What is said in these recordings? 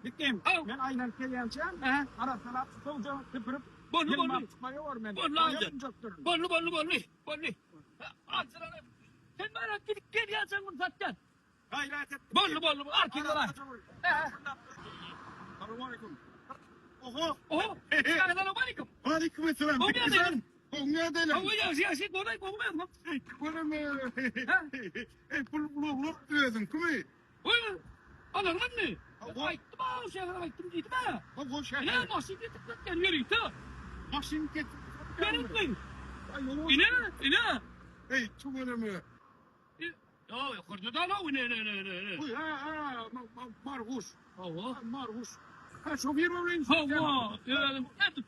Gitdim. Men aýlanyp gelýänçäm, arassalap sowja süpürip, Boldy, boldy. ýylmap çykmaýa men. Boldy, aldy. Boldy, boldy, boldy. Boldy. Alçylary. Sen bana gidip gelýänçäň bunu satýan. Gaýrat et. Boldy, boldy. Arkin bolar. Salam Oho. Oho. Salam aleyküm. Aleyküm selam. Gowy ýagdaýlar. Gowy ýagdaýlar. Gowy ýagşy ýagşy golaý gowy ýagdaý. Ey, göreme. Ey, pul ulaglar özüňkimi? Goý. Alarmanmy? Aýtdym ha, şähere aýtdym diýdim ha. Gowy şäher. Ine maşyn getirip gel ýörite. Maşyn getirip. Gerekmi? Ine, ine. Ey, tüweleme. Ýok, ýokarda da ine, ine, ine, ine, ine. Oý, ha, ha, Marguş. Hawa. Marguş. Ha, şo firma bilen Hawa, özüm edip.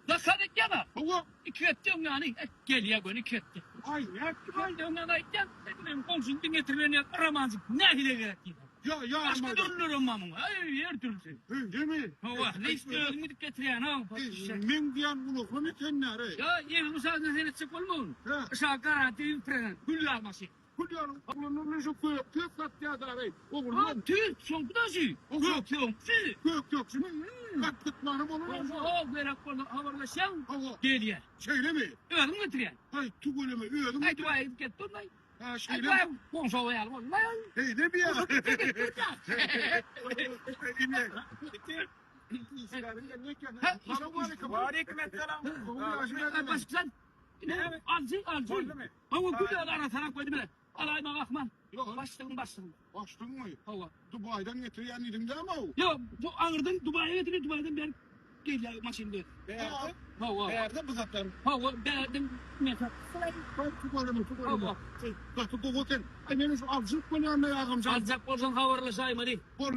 Zakaz etýän-ä. Hawa. Iki hepde öň ýany gelýär göni iki hepde. Aý, nätdi? Iki hepde öň ýany aýtýan, men goňşyny diňe getirilen ýa romanjyk nähili gerek diýýär. Ýa, ýa. Başga dürlülerem bar muň. Aý, her dürlüsi. Öýdemi? Hawa, list özüň gidip getirýän-a. Meň diýen ulagym eken-dä-reý. Ýa, 20 sagatdan seretjek bolmagyn. Hä. Yşa garantiýa ýüz prosent, gül ýaly maşyn. Gül ýaly oglanlar bilen şu kök tök satýar-da-reý. Ha, Oglanlar. tüýs, soňky daşy. Kök tökçi. Kök tökçi. Gatlyklary bolar. Hawa, gerek bolsa habarlaşýaň. Hawa. Gelýär. Şeýlemi? Özüň getirýän. Haý, tüweleme, özüň. Aý, Dubaýa gidip gelip durmaý. Ha, Aý, şeýlemi? Dubaýa goňşy oba ýaly bolmaý. Şeýlemi ýa? Başkan. Alçy, alçy. Hawa, gül ýaly arasarak goýdy bile. Alaýma Rahman. Başlygyň başlygyň. Başlygyňmy? Hawa. Dubaýdan getirýän diýdiň dämi o? Ýok, bu aňyrdan Dubaýa getirýär, Dubaýdan berip gelýär maşyn bilen. Bärde? Hawa. Bärde bu zatlar. Hawa, bärden men Hawa. Gaty gowy eken. Aý meniň şu aljak bolýan agam jan. Aljak bolsaň habarlaşaýmaly. Bol.